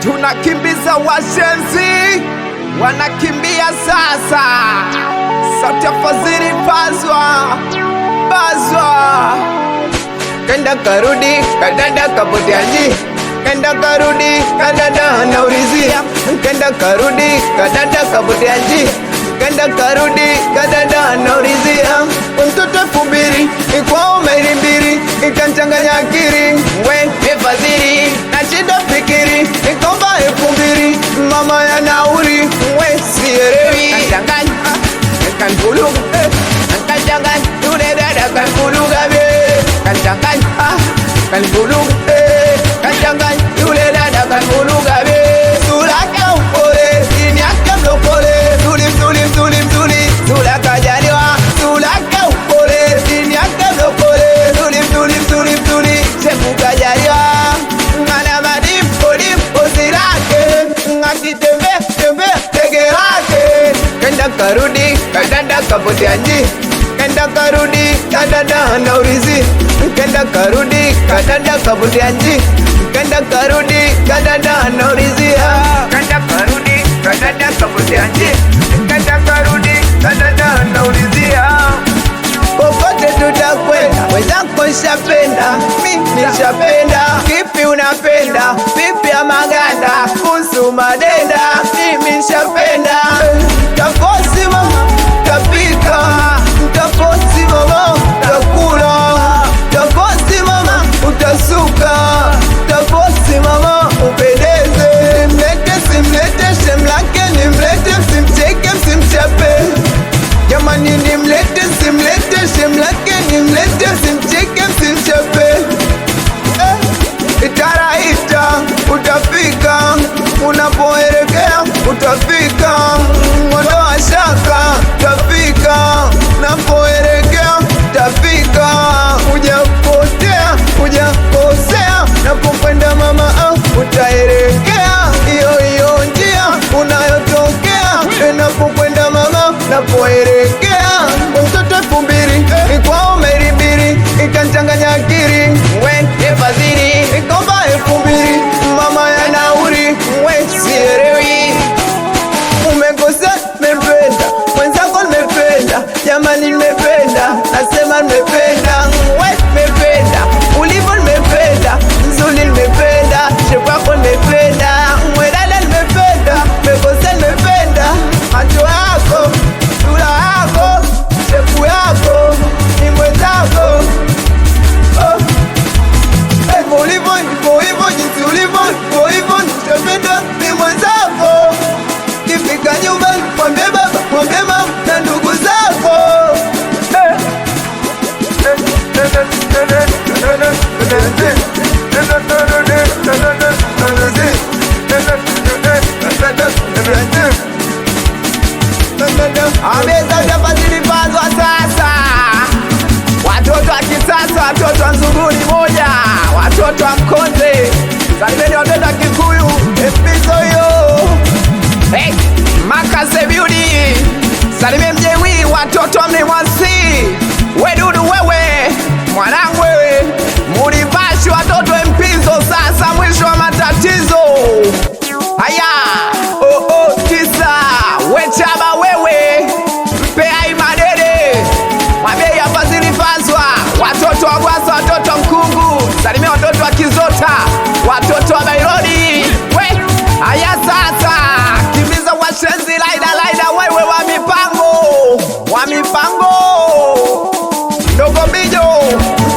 Tunakimbiza washenzi, wanakimbia sasa. Sauti ya Fadhili Pazwa, Pazwa. Kenda karudi, kadada kapotea nji. Kenda karudi, kadada anaulizia. Kenda karudi, kadada kapotea nji. Kenda karudi, kadada anaulizia. Mtoto 2000, ikwao maili 2, ikanchanganya akili. We, Fadhili, nashinda fikiri, ikomba 2000, mama ya nauli, we sielewi. Kanchanganya, kanvuluga, kanchanganya, yule dada kanvuluga be. Kanchanganya, kanvuluga, kanchanganya, yule dada kanvuluga be. Sura yake upole, sini yake mlokole, mzuri mzuri mzuri mzuri, sura kajaliwa. Sura yake upole, sini yake mlokole, mzuri mzuri mzuri mzuri, shepu kajaliwa. Ana madimpo dimpo zilake, akitembea tembea tege lake. Kenda karudi, kadada kapotea nji. Kenda karudi, kadada anaurizi. Kenda karudi, kadada kapotea nji. Kenda karudi, kadada anaulizia. Kenda karudi, kadada kapotea nji. Kenda karudi, kadada anaulizia. Popote tutakwenda, wenzako nishapenda, mimi nishapenda. Kipi unapenda? Pipi ya maganda, kuhusu madenda, mimi nishapenda. Tafosi mama, tapika, tafosi mama, takula, tafosi mama, utasuka, tafosi mama, upendeze. Mlete, simlete, shemlake nimlete, msimcheke, msimchape. Jamani nimlete, simlete, shemlake nimlete, simcheke, msimchape. Itaraita, utafika, unapoelekea utafika. Ondoa shaka, utafika, unapoelekea utafika. Hujapotea, hujakosea, napokwenda mama, utaelekea hiyo hiyo njia unayotokea. Napokwenda mama, napoelekea. Mtoto 2000, ikwao maili 2, ikanchanganya akili. We Fadhili, ikomba 2000, mama ya nauli, we sielewi. Umekosea, nimependa mwenzako, nimependa jamani, nimependa nasema, nimependa we, nimependa ulivyo, nimependa nzuri, nimependa shepu yako, nimependa we dada, nimependa umekosea, nimependa macho yako, sura yako, shepu yako, ni mwenzako. Oh. Hivyo ulivyo, hivyo hivyo, jinsi ulivyo, hivyo hivyo, nitapenda ni mwenzako. Kifika nyumbani, mwambie baba, mwambie mama na ndugu zako. Ameza zilipazwa sasa. Watoto wa kisasa, watoto wa Nzuguni moja, watoto wa Mkonze, salimeni watoto wa Kikuyu, epizo hiyo. Hey, Makase Beauty, salimie Mjewi, watoto wa Mlimwasi, wedudu wewe, mwanangu wewe, Mulivashi, watoto empizo sasa, mwisho wa matatizo. Haya, oh, oh, 9, wechaba wewe, mpeai madede, mwambie hapa zilifazwa, watoto wa Bwasa, watoto wa Mkungu, salimia watoto wa Kizota, watoto wa Bairodi, we, haya sasa, kimbiza washenzi, laida laida, wewe wa mipango, wa mipango, Dogo Bijo,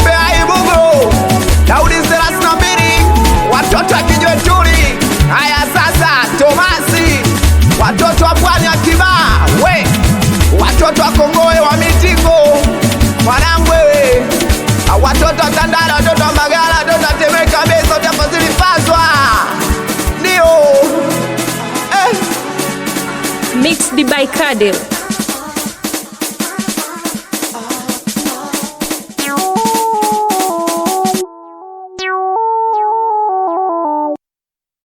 mpeai bugo, Daudi 32, watoto wa Kijwetuli, haya sasa, Tomasi, watoto wa Pwani ya Kibaa, we, watoto wa Kongowe wa Mitingo, mwanangu wewe, watoto wa Tandale, watoto wa Mbagala, watoto wa Temeke, Mbeya, zote hapa zilipaswa. Ndio. Mixed by Kadel.